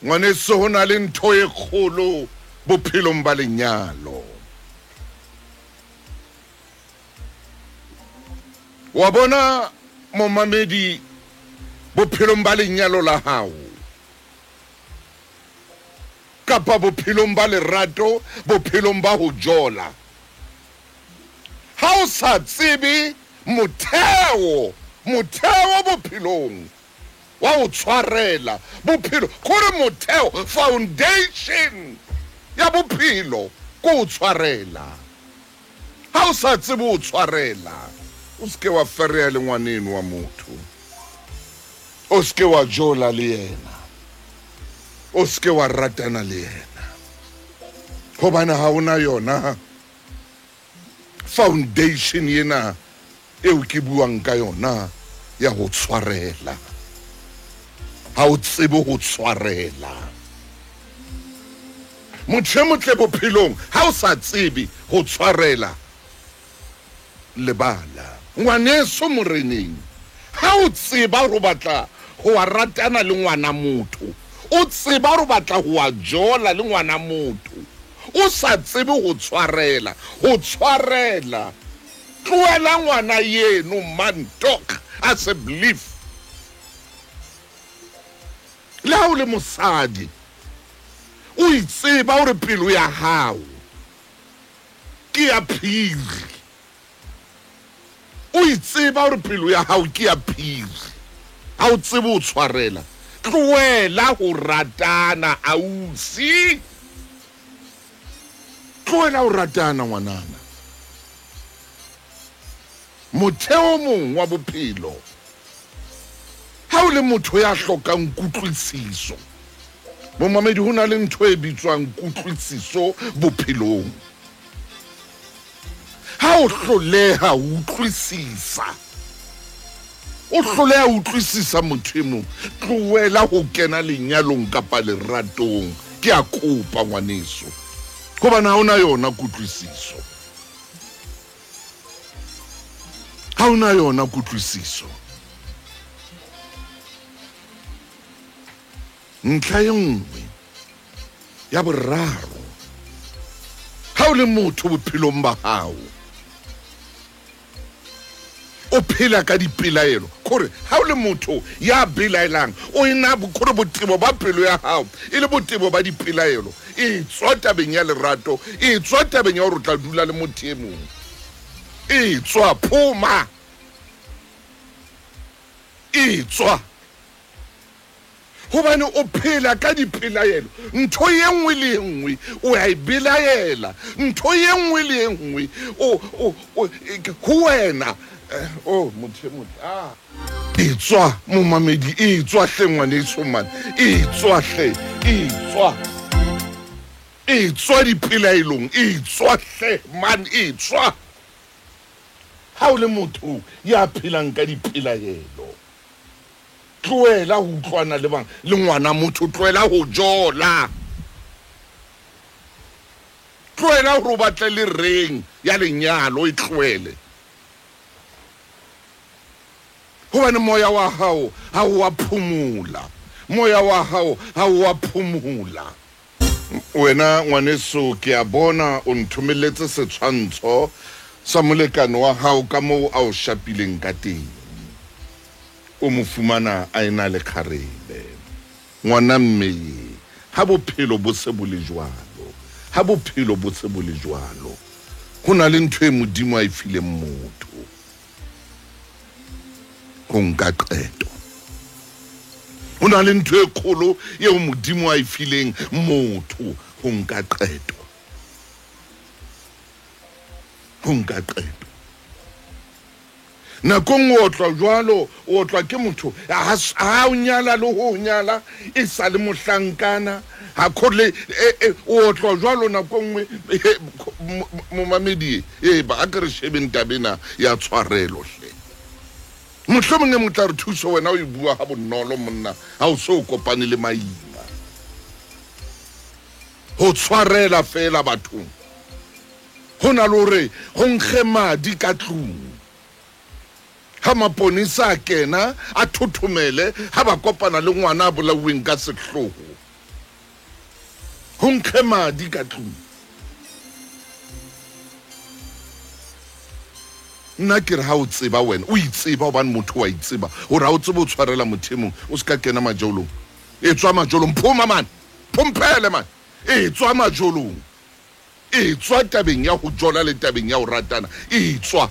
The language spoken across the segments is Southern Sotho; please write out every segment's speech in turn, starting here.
Ngwaneso, ho na le ntho e kgolo bophelong ba lenyalo. Wa bona momamedi, bophelong ba lenyalo la hao kapa bophelong ba lerato, bophelong ba ho jola, ha o sa tsebe motheo, motheo bophelong wa ho tshwarela bophelo, kore motheo, foundation ya bophelo ke ho tshwarela. Ha o sa tsebe ho tshwarela, o se ke wa fereha le ngwaneno wa motho, o se ke wa jola le yena, o se ke wa ratana le yena, hobane ha o na yona foundation ena eo ke buang ka yona ya ho tshwarela. Ha o tsebe ho tshwarela. Motho e motle bophelong, ha o sa tsebe ho tshwarela, lebala. Ngwaneso moreneng, ha o tseba hore o batla ho wa ratana le ngwana motho, o tseba hore o batla ho wa jola le ngwana motho, o sa tsebe ho tshwarela, ho tshwarela, tlohela ngwana yeno man talk asseblief. Le ha o le mosadi, o itseba hore pelo ya hao ke ya phiri. O itseba hore pelo ya hao ke ya phiri. Ha o tsebe ho tshwarela, tlohela ho ratana ausi. Tlohela ho ratana ngwanana. Motheo o mong wa bophelo, ha o le motho ya hlokang kutlwisiso, momamedi, ho na le ntho e bitswang kutlwisiso bophelong. Ha o hloleha ho utlwisisa, o hloleha ho utlwisisa motho e mong, tlohela ho kena lenyalong kapa leratong. Ke a kopa ngwaneso, hobane ha o na yona kutlwisiso. Ha o na yona kutlwisiso. Ntlha e nngwe ya boraro, ha o le motho bophelong ba hao, o phela ka dipelaelo, kore ha o le motho ya belaelang, o ena kore botebo ba pelo ya hao e le botebo ba dipelaelo, e tswa tabeng ya lerato, e tswa tabeng ya hore o tla dula le motho e mong, e tswa phoma, e tswa Gobane o phela ka dipelaelo, ntho ye nngwe le ye nngwe o a e belaela, ntho ye nngwe le ye nngwe o, o, o, go wena. Oh, motho e motle. Ah. Etswa, momamedi, etswa hle ngwaneso man, etswa hle, etswa. Etswa dipelaelong, etswa hle man, etswa. Ha o le motho ya phelang ka dipelaelo. Tlohela ho utlwana le bang le ngwana motho, tlohela ho jola. Tlohela hore o batle le reng ya lenyalo, e tlohele. Hobane moya wa hao ha o a phomola. Moya wa hao ha o a phomola. Wena ngwaneso, ke a bona o nthomelletse setshwantsho sa molekane wa hao ka moo a o shapileng ka teng. O mo fumana a ena le kgarebe. Ngwana mme ye, ha bophelo bo se bo le jwalo, ha bophelo bo se bo le jwalo, ho na le ntho e Modimo a e fileng motho. Ho nka qeto. Ho na le ntho e kgolo eo Modimo a e fileng motho, ho nka qeto. Ho nka qeto. Nako nngwe o otlwa jwalo, o otlwa ke motho ha ha o nyala le ho nyala e sa le mohlankana, ha khole e, e, o otlwa jwalo nako nngwe momamedi e ba a ke re shebeng taba ena ya tshwarelo hle. Mohlomong e mong tla re thuso wena o e bua ha bonolo monna ha o so kopane le maima. Ho tshwarela feela bathong. Ho na le hore ho nkge madi ka tlung. Ha maponesa a kena, a thothomele ha ba kopana le ngwana a bolauweng ka sehloho. Ho nkge madi ka tlung. Nna ke re ha o tseba wena, o itseba hobane motho wa itseba hore ha o tsebe o tshwarela motho e mong, o se ka kena majolong. Etswa majolong, phoma mane, phomphele mane, etswa majolong. Etswa tabeng ya ho jola le tabeng ya ho ratana, etswa.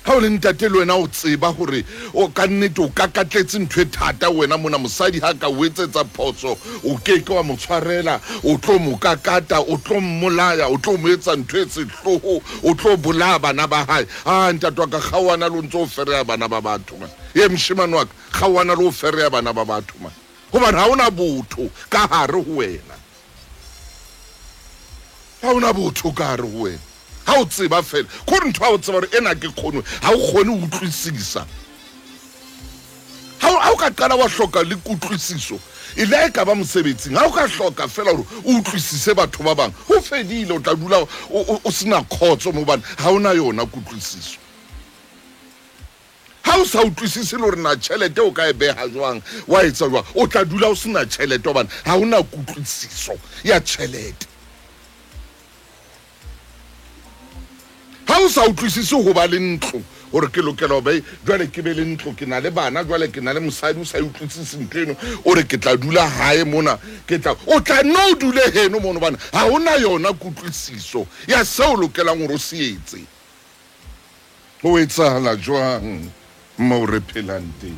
Ha o le ntate le wena o tseba hore o ka nnete o kakatletse ntho e thata wena mona, mosadi ha ka o etsetsa phoso o ke ke wa mo tshwarela, o tlo mo kakata, o tlo mmolaya, o tlo mo etsa ntho e sehloho, o tlo bolaya bana ba hae. Ah, ntate wa ka, kgaohana le o ntse o fereha bana ba batho man. Ee, moshemane wa ka, kgaohana le o fereha bana ba batho man. Gobane ga o na botho ka gare go wena. Ga o na botho ka gare go wena. Ga o tseba fela, kore ntho ga o tseba gore ena ke kgone, ga o kgone go utlwisisa. Ga o ka qala wa hloka le kutlwisiso, e le e ka ba mosebetsing, ga o ka hloka fela gore o utlwisise batho ba bangwe, go fedile, o tla dula o sena kgotso mo gobane ga o na yona kutlwisiso. Ha o sa utlwisise le hore na tjhelete o ka e beha jwang, wa etsa jwang, o tla dula o se na tjhelete hobane ha o na kutlwisiso ya tjhelete. Ha o sa utlwisise ho ba le ntlo, hore ke lokela ho be jwale ke be le ntlo, ke na le bana jwale, ke na le mosadi, o sa e utlwisise ntho eno, o re ke tla dula hae mona, ke tla, o tla nno o dule heno mono hobane ha o na yona kutlwisiso ya seo o lokelang hore o se etse. Ho etsahala jwang moo re phelang teng?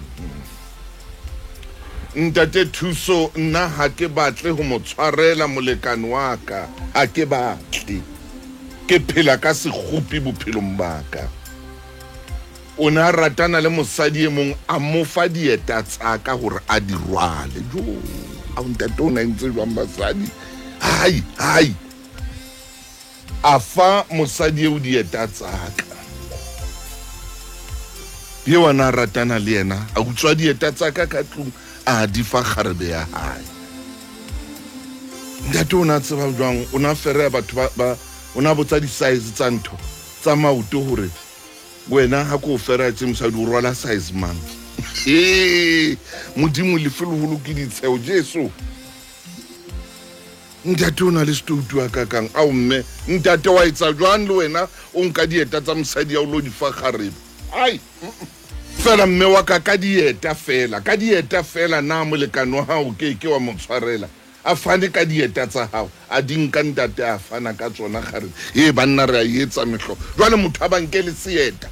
Ntate Thuso, nna ha ke batle ho mo tshwarela molekane wa ka, ha ke batle. Ke phela ka sekgopi bophelong ba ka. O ne a ratana le mosadi e mong, a mo fa dieta tsa ka hore a di rwale. Jo, ao ntate o na entse jwang basadi? Hai, hai. A fa mosadi eo dieta tsa ka. Eo a na a ratana le yena, a utswa dieta tsa ka ka tlung, a di fa kgarebe ya hae. Ntate o ne a tseba jwang? O ne a fereha batho ba, ba, o ne a botsa di-size tsa ntho, tsa maoto hore wena ha ko o fereha tje mosadi o rwala size mang? He, Modimo lefe leholo ke ditsheho, Jesu. Ntate o na le setoutu a kakang. Ao mme, ntate wa etsa jwang le wena o nka dieta tsa mosadi ya o lo di fa kgarebe? Ai, fela mme wa ka ka dieta fela, ka dieta fela na molekane wa hao ke ke wa mo tshwarela? A fane ka dieta tsa hao, a di nka ntate a fana ka tsona kgarebe. Ee banna re a e etsa mehlo. Jwale motho a ba nke le seeta.